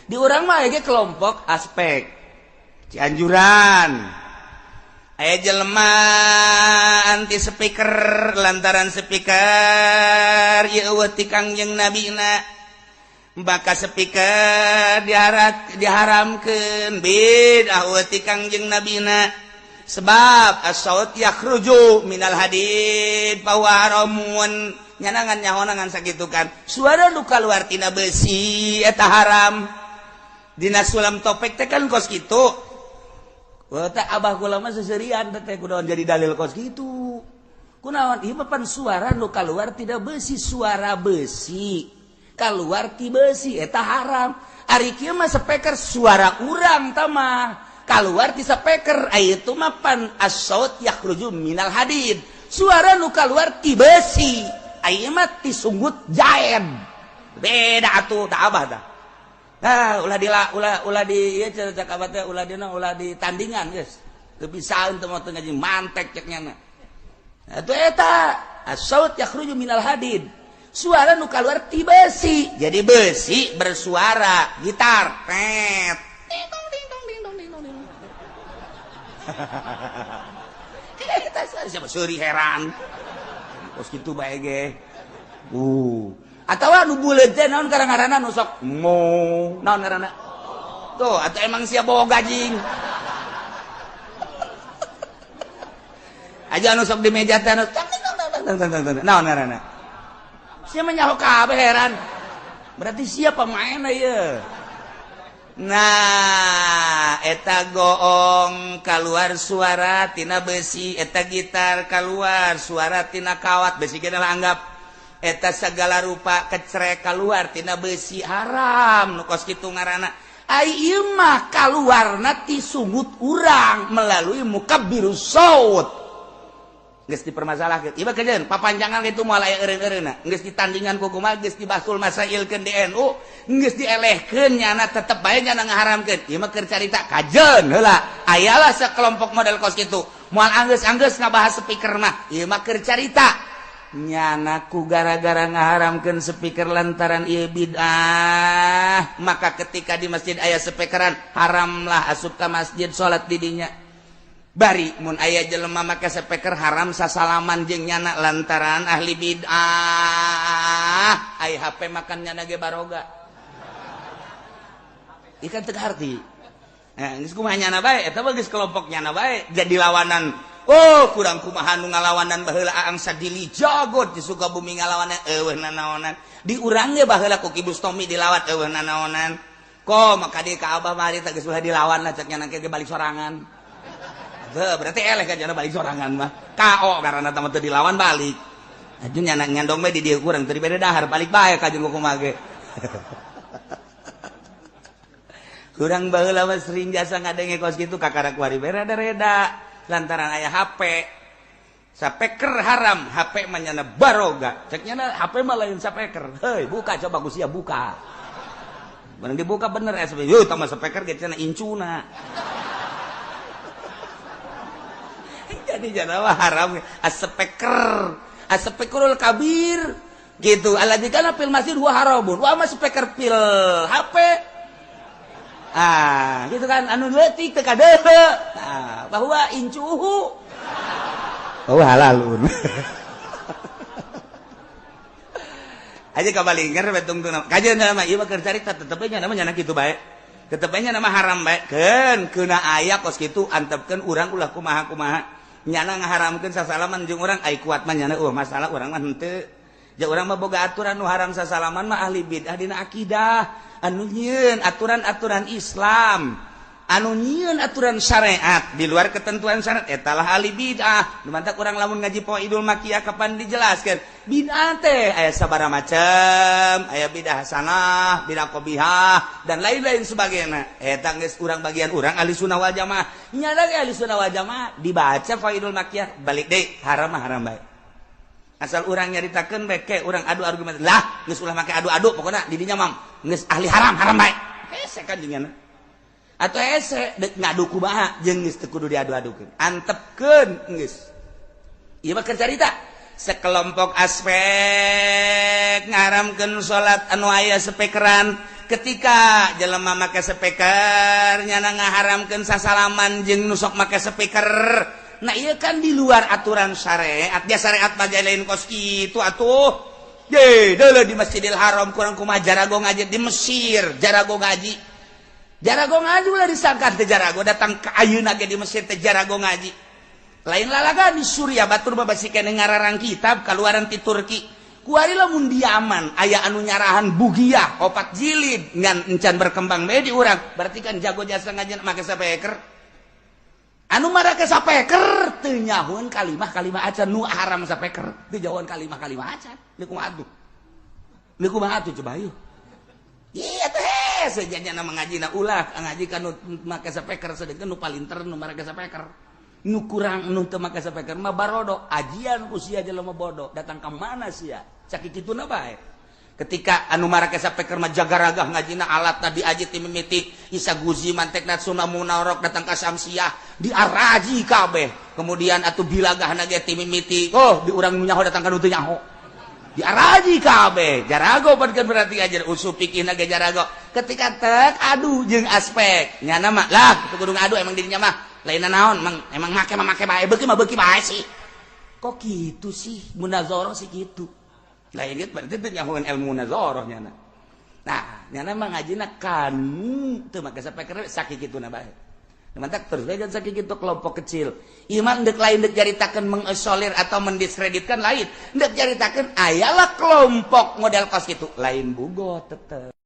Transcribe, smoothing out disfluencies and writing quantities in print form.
Di urang mah aya kelompok aspek Cianjuran. Aya jelema anti speaker lantaran speaker ieu eueuh ti Kangjeng Nabina. Baka speaker diharamkeun bid'ah eueuh ti Kangjeng Nabina. Sebab as-saut yakhruju minal hadid fa huwa haramun. Nyanangan nyahoangan sakitu kan. Suara nu kaluar tina besi eta haram. Dina sulam topek teh kan kos kitu. Wah, teh abah kula mah seserian teh kunaon jadi dalil kos kitu. Kunaon ieu mah pan suara nu kaluar tina besi, suara besi kaluar ti besi eta haram. Ari kieu mah speaker suara urang tah mah kaluar ti speaker, aya itu mah pan as-saut yakhruju minal hadid. Suara nu kaluar ti besi, aya mah ti sunggut jaen. Beda atuh tah abah tah. Ah, ulah di ulah ulah di ieu cek abah teh ulah dina ulah di tandingan geus. Teu pisaeun teu moal teu ngaji mantek cek nyana. Atuh eta as-saut yakhruju minal hadid. Suara nu kaluar ti besi. Jadi besi bersuara, gitar tet. Ding dong ding dong ding dong ding dong ding. Eta siapa seuri heran. Kos kitu bae ge. Atawa nu buleud teh naon ngaranna nu sok mo naon ngaranna? Tuh, atau emang sia bawa gajing. Aja nu sok di meja teh nu naon ngaranna? Sia mah nyaho kabeh heran. Berarti sia pemain ieu. Nah, eta goong kaluar suara tina besi, eta gitar kaluar suara tina kawat, besi ge lah anggap eta segala rupa kecrek kaluar tina besi haram nu kos kitu ngaranna. Ai ieu mah kaluarna ti sungut urang melalui mukabbirus saut. Geus dipermasalahkeun. Ieu mah kajeun papanjangan kitu moal aya eureun-eureunna. Geus ditandingan ku kumaha geus dibasul masailkeun di NU, geus dielehkeun nyana tetep bae nyana ngaharamkeun. Ieu mah keur carita kajeun heula. Ayalah sekelompok model kos kitu. Moal anggeus-anggeus ngabahas speaker mah. Ieu mah keur carita. Nyana ku gara-gara ngaharamkeun speaker lantaran ieu bid'ah, maka ketika di masjid aya speakeran haramlah asup ka masjid salat di dinya. Bari mun aya jelema make speaker haram sasalaman jeung nyana lantaran ahli bid'ah. Ai HP makan nyana ge baroga. Ieu kan teu harti. Nah, geus kumaha nyana bae eta mah geus kelompok nyana bae jadi lawanan. Oh, kurang kumaha nu ngalawanan baheula Aang Sadili jagot di Sukabumi ngalawanan eueuh nanaonan. Di urang ge baheula ku Ki Bustomi dilawat eueuh nanaonan. Ko maka di ka Abah mah teh geus ulah dilawan lah cek nyana ge balik sorangan. Teu berarti eleh kan nyana balik sorangan mah. KO karena teh teu dilawan balik. Aju nyana nyandong bae di dieu kurang teu dibere dahar balik bae ka jeung kumaha ge. Kurang baheula mah sering jasa ngadenge kos kitu kakara kuari bae reda-reda. Lantaran aya HP sapeker haram, HP mah nyana baroga. Cek nyana HP mah lain sapeker. Heuy, buka coba ku sia buka. Barang dibuka bener SB. Yuh, tah mah sapeker ge cenah incuna. Jadi nyana mah haram as-speaker. As-speakerul kabir gitu. Alladzi kana fil masjid huwa haramun. Wa ma speaker fil HP. Ah, gitu kan anu leutik teu kadeuleu. Nah, bahwa incuhu. Oh, halalun. Aja kabalingker betungtungna. Kajeun mah ieu mah keur carita tetep nya nama nyana kitu bae. Tetep nya nama haram bae. Keun keuna aya kos kitu antepkeun urang ulah kumaha-kumaha. Nyana ngaharamkeun sasalaman jeung urang ai kuat mah nyana eueuh masalah urang mah henteu. Ja urang mah boga aturan nu haram sasalaman mah ahli bid'ah dina akidah. Anu nyieun aturan-aturan Islam, anu nyieun aturan syariat di luar ketentuan syariat eta lah ahli bid'ah. Nu mantak urang lamun ngaji Fawaidul Makiyah kapan dijelaskeun bid'ah teh aya sabaraha macam, aya bid'ah hasanah, bid'ah qabihah dan lain-lain sebagainya. Eta geus urang bagian urang ahli sunnah wal jamaah. Nyana ge ahli sunnah wal jamaah dibaca Fawaidul Makiyah balik deui haram mah haram bae. Asal urang nyaritakeun bae ke urang adu argumen lah geus ulah make adu-adu pokona di dinya mam geus ahli haram haram bae. Hese kan jeung nyana. Atuh hese deuk ngadu kumaha jeung geus teu kudu diadu-adukeun. Antepkeun geus. Ieu mah keur carita sekelompok aspek ngaramkeun salat anu aya speakeran Ketika jelema make speaker, nyana ngaharamkeun sasalaman jeung nu sok make speaker. Nah, iya kan di luar aturan syariat. Dia syariat mah lain kos kitu atuh. Ye, deuleu di Masjidil Haram kurang kumaha jarago ngaji, di Mesir jarago ngaji. Jarago ngaji ulah disangka teh jarago, datang ke ayeuna ge di Mesir teh jarago ngaji. Lain lalaga di Suriah, batur mah basi keneh ngararang kitab kaluaran ti Turki. Kuari lamun diaman aya anu nyarahan Bugiyah opat jilid ngan encan berkembang bae di urang. Berarti kan jago jasa ngaji make speaker. Anu marake speaker teu nyahoeun kalimah-kalimah acan nu haram speaker. Teu jauhan kalimah-kalimah acan. Leuh kumaha atuh? Leuh kumaha atuh coba yeuh? Iya teh sejanya ngajina ulah ngaji kan nu make speaker, sedengkeun nu palinter nu marake speaker. Nu kurang nu teu make speaker mah barodo ajian ku sia jelema bodoh, datang ka mana sia? Sakituna bae. Ketika anu marake speaker mah jagaragah ngajina, alat tadi aji ti mimiti Isa Guzi mantekna Sunnah Munarok datang ka Samsiah diaraji kabeh. Kemudian atuh bilagah ge ti mimiti, oh, di urang nu nyaho datang ka nu teu nyaho. Diaraji kabeh. Jarago pan kan berarti ajar usul fikih ge jarago. Ketika tek adu jeung aspek nyana mah lah teu kudu ngadu, emang dirinya mah lain naon, emang emang make mah make bae, beuki mah beuki bae sih. Kok gitu sih munazarah sih gitu. Lain gitu berarti teu nyahoeun ilmu munazarah nyana. Nah, nyana mah ngajina kanu teu make speaker sakituna bae. Mantak terus bae kan sakitu kelompok kecil. Iman dek lain dek caritakeun mengisolir atau mendiskreditkan, lain. Dek caritakeun ayalah kelompok model kos kitu, lain bugo tetep.